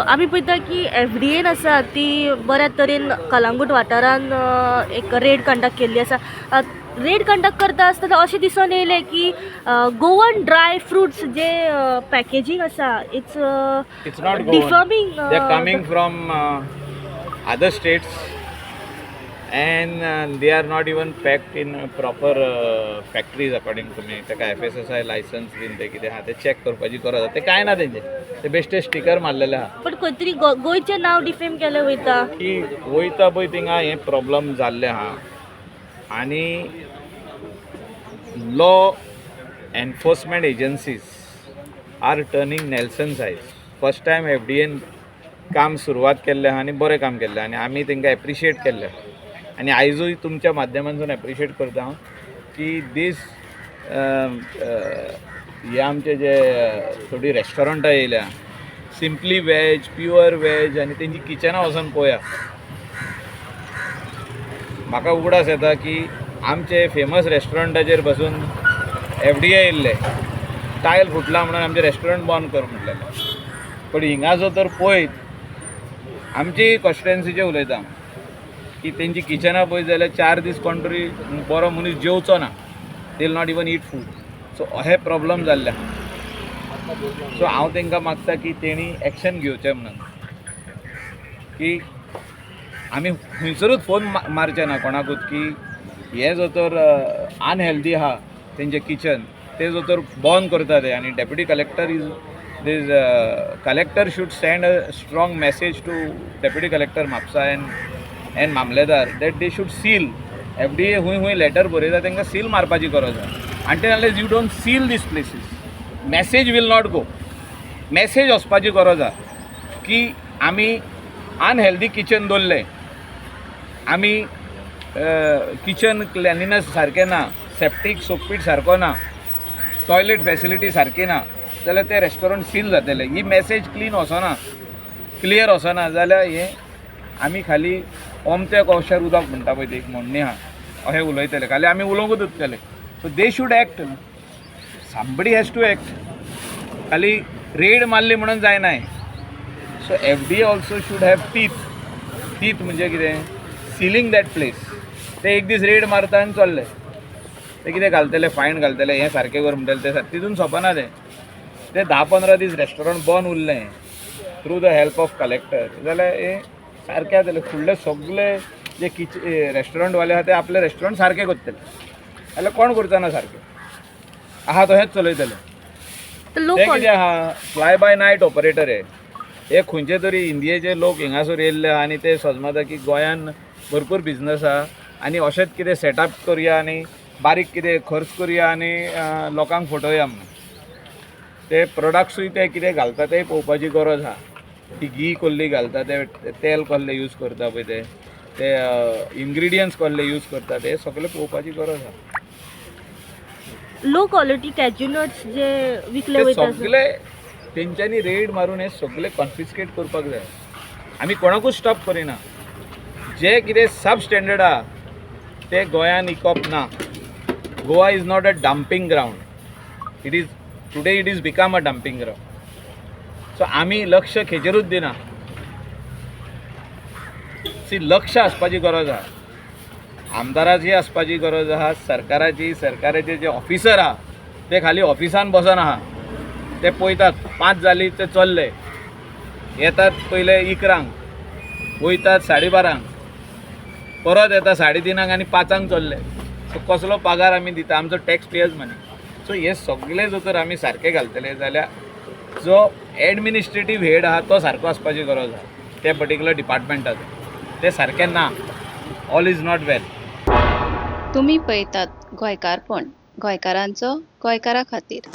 आमी पळयता की एफडीएन आसा ती बऱ्या तरेन कलांगूट वाठारान एक रेड कंडक्ट केल्ली आसा. रेड कंडक्ट करता आसतना अशें दिसून येयलें की गोवन ड्राय फ्रुट्स जे पॅकेजींग आसा, it's It's not Goan. Defaming. They are coming from other states and they are not even packed in proper factories, according to me. ताका एफएसएसआय लायसन्स बीन ते कितें आहा, ते चॅक करपाची गरज आसा. ते कांय ना तेंचे, ते बेश्टे स्टिकर मारलेले आहा. पण खंय तरी गोंयचें नांव डिफेम केलें वयता. की वयता पळय थिंगा हें प्रॉब्लम जाल्लें आहा आनी law enforcement agencies are turning Nelson's eyes. First time FDN काम सुरवात केल्लें आहा आनी बरें काम केल्लें आनी आमी तांकां एप्रिशिएट केल्लें आनी आयजूय तुमच्या माध्यमांतसून एप्रिशिएट करता हांव की दीस हे आमचे जे थोडीं रेस्टॉरंटां येयल्या, सिंपली वॅज, प्युअर वॅज, आनी तेंची किचनां वचोन पळोवया. म्हाका उगडास येता की आमचे फेमस रेस्टॉरंटाचेर बसून एफडीए येयल्ले, टायल फुटला म्हणून आमचें रेस्टॉरंट बंद कर म्हटलेलें. पण हिंगा जो तर पळयत, आमची कॉन्स्टिट्युएन्सीचे उलयता की तेंची किचनां पळयत जाल्यार 4 दीस कोण तरी बरो मनीस जेवचो ना. They will not even eat food. So हे प्रॉब्लम जाल्ले आहा. सो हांव तांकां मागता की तेणी एक्शन घेवचें म्हणून की आमी खंयसरूच फोन मारचे ना कोणाकूच की हे जो तर अनहेल्दी आहा तेंचें किचन, ते जो तर बंद करता ते. आनी deputy collector is this collector should send a strong message to deputy collector Mapusa and mamlatdar that they should seal. FDA हुंय हुंय लेटर बरयता, तांकां सील मारपाची गरज आहा. Until unless you don't seal these places, message will not go. Message वचपाची गरज आहा की आमी अनहेल्दी किचन दवरलें, आमी किचन क्लिनलीनस सारकें ना, सेप्टीक सोकपीट सारको ना, टॉयलेट फेसिलिटी सारकी ना जाल्यार ते रेस्टॉरंट सील जातले. ही मॅसेज क्लीन वचना, क्लियर वचना जाल्यार हें आमी खाली ओमत्या कोळशार उदक म्हणटा पळय, ती एक म्हणणी आहा, अशें उलयतले. खाली आमी उलोवंकूच उरतले. So they should act. Somebody has to act. खाली रेड मारली म्हणून जायना. So FDA also should have teeth. Teeth म्हणजे कितें? Ceiling that place. ते एक दीस रेड मारता आनी चल्ले. ते कितें घालतले, फायन घालतले, हें सारकें कर म्हणटले, ते तितून सोंपना तें. ते 10-15 दीस रेस्टॉरंट बंद उरलें through the help of collector जाल्यार हें सारकें जातलें. फुडले सगळे जे किच रेस्टॉरंटवाले आहा, ते आपले रेस्टॉरंट सारकें करतले. जाल्यार कोण करचो ना सारकें आहा, तशेंच चलयतले. तर लोक ते कितें आहा, फ्लाय बाय नायट ऑपरेटर. हे हे खंयचे तरी इंडियेचे लोक हिंगासर येयल्ले आहा आनी ते सजमता की गोंयान भरपूर बिजनस आहा आनी अशेंच कितें सेटअप करुया आनी बारीक कितें खर्च करुया आनी लोकांक फटोवया म्हणून. ते प्रोडक्ट्सूय ते कितें घालता ते पळोवपाची गरज आहा. ती घी कसली घालता, ते तेल कसलें यूज करता पळय, ते ते इन्ग्रिडियंट्स कसले यूज करता, ते सगळें पळोवपाची गरज आहा. लो क्वॉलिटी कॅज्यू नट्स जे विकले ते वयता. सगळे तेंच्यांनी रेड मारून हे सगळे कॉन्फिस्केट करपाक जाय. आमी कोणाकूच स्टॉप करिना. जे कितें सब स्टँडर्ड आहा ते गोंयान इकप ना. Goa is not a dumping ground. It is today, it is become a dumping ground. So आमी लक्ष खेचेरूच दिना. सी, लक्ष आसपाची गरज आहा, आमदाराची आसपाची गरज आहा, सरकाराची. सरकाराचे जे ऑफिसर आहा, ते खाली ऑफिसान बसोन आहा. ते पळयतात, 5 जाली ते चल्ले. येतात पयले 11ंक, वयतात 12:30, परत येता 3:30 आनी 5ंक चल्ले. सो कसलो पगार आमी दिता? आमचो टॅक्स पेयर्स मनी. सो हे सगळे जर तर आमी सारके घालतले जाल्यार जो एडमिनिस्ट्रेटीव हेड आहा, तो सारको आसपाची गरज आहा. त्या पर्टिक्युलर डिपार्टमेंटाचो ते सारकें ना. All is not well. तुमी पळयतात गोंयकारपण, गोंयकारांचो गोंयकारा खातीर.